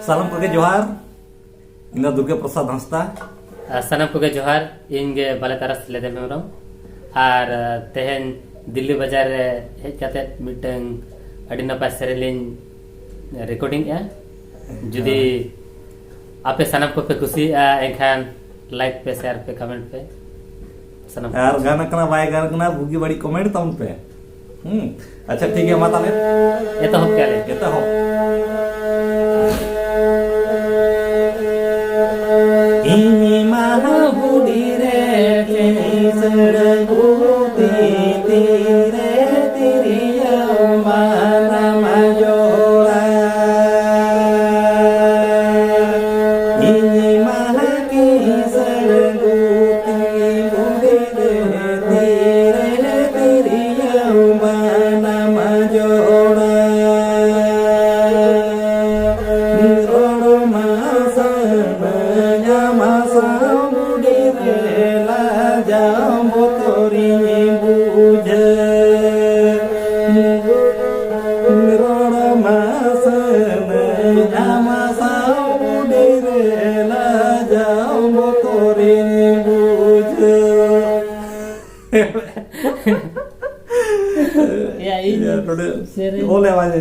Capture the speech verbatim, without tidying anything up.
ᱥᱟᱱᱟᱢ ᱠᱚᱜᱮ ᱡᱚᱦᱟᱨ᱾ ᱤᱧ ᱫᱚ ᱫᱩᱨᱜᱟ ᱯᱨᱚᱥᱟᱫᱽ ᱦᱟᱸᱥᱫᱟ᱾ ᱟᱨ ᱥᱟᱱᱟᱢ ᱠᱚᱜᱮ ᱡᱚᱦᱟᱨ᱾ ᱤᱧ ᱜᱮ ᱵᱟᱞᱮ ᱛᱟᱨᱟᱥ ᱞᱮᱫᱮᱢ ᱦᱮᱢᱵᱨᱚᱢ᱾ ᱟᱨ, ᱟ, ᱛᱮᱦᱮᱧ ᱫᱤᱞᱞᱤ ᱵᱟᱡᱟᱨ ᱨᱮ ᱦᱮᱡ ᱠᱟᱛᱮ ᱢᱤᱫᱴᱟᱝ ᱟᱹᱰᱤ ᱱᱟᱯᱟᱭ ᱥᱮᱨᱮᱧ ᱞᱤᱧ recording ᱮᱜᱼᱟ᱾ ᱡᱩᱫᱤ ᱟᱯᱮ ᱥᱟᱱᱟᱢ ᱠᱚᱯᱮ ᱠᱩᱥᱤᱭᱟᱜᱼᱟ, ᱮᱱᱠᱷᱟᱱ like ᱯᱮ, share ᱯᱮ, comment ᱯᱮ᱾ ᱥᱟᱱᱟᱢ ᱟᱨ ᱠᱚ ᱜᱟᱱ ᱠᱟᱱᱟ ᱵᱟᱭ ᱜᱟᱱ ᱠᱟᱱᱟ, ᱵᱩᱜᱤ ᱵᱟᱹᱲᱤᱡ comment ᱛᱟᱵᱚᱱ ᱯᱮ᱾ ᱦᱩᱸ, ᱟᱪᱪᱷᱟ, ᱴᱷᱤᱠ ᱜᱮᱭᱟ, ᱢᱟ ᱛᱟᱦᱞᱮ᱾ ᱮᱛᱚᱦᱚᱵ ᱠᱮᱜᱼᱟ ᱞᱮ᱾ ᱮᱛᱚᱦᱚᱵ᱾ ᱤᱧ ᱢᱟ ᱦᱩᱰᱤ ᱨᱮ ᱠᱤᱥᱟᱹᱬ ᱜᱩᱛᱤ ᱛᱤᱨᱮ ᱛᱤᱨᱭᱟᱹ ᱵᱟᱱᱟᱢ ᱡᱚᱲᱟ᱾ ᱤᱧ ᱢᱟ ᱠᱤᱥᱟᱹᱬ ᱜᱩᱛᱤ ᱵᱩᱰᱤ ᱨᱮ ᱛᱤᱨᱮ ᱛᱤᱨᱭᱟᱹ ᱵᱟᱱᱟᱢ ᱡᱚᱲᱟ᱾ ᱨᱚᱲ ᱢᱟ ᱥᱟᱱᱟᱧᱟ ᱢᱟ ᱥᱟᱶ ᱵᱩᱰᱤ ᱨᱮ ᱞᱟᱡᱟᱣ ᱵᱚᱛᱚᱨᱤᱧ ᱵᱩᱡᱷᱟᱹᱣ᱾ ᱨᱚᱲ ᱢᱟ ᱥᱟᱱᱟᱧᱟ ᱢᱟ ᱥᱟᱶ ᱵᱩᱰᱤ ᱨᱮ ᱞᱟᱡᱟᱣ ᱵᱚᱛᱚᱨᱤᱧ ᱵᱩᱡᱷᱟᱹᱣ᱾ ᱭᱟ, ᱤᱧ ᱤᱭᱟᱹ, ᱱᱚᱰᱮ ᱥᱮᱨᱮᱧ ᱚᱞ ᱮ ᱵᱟᱝ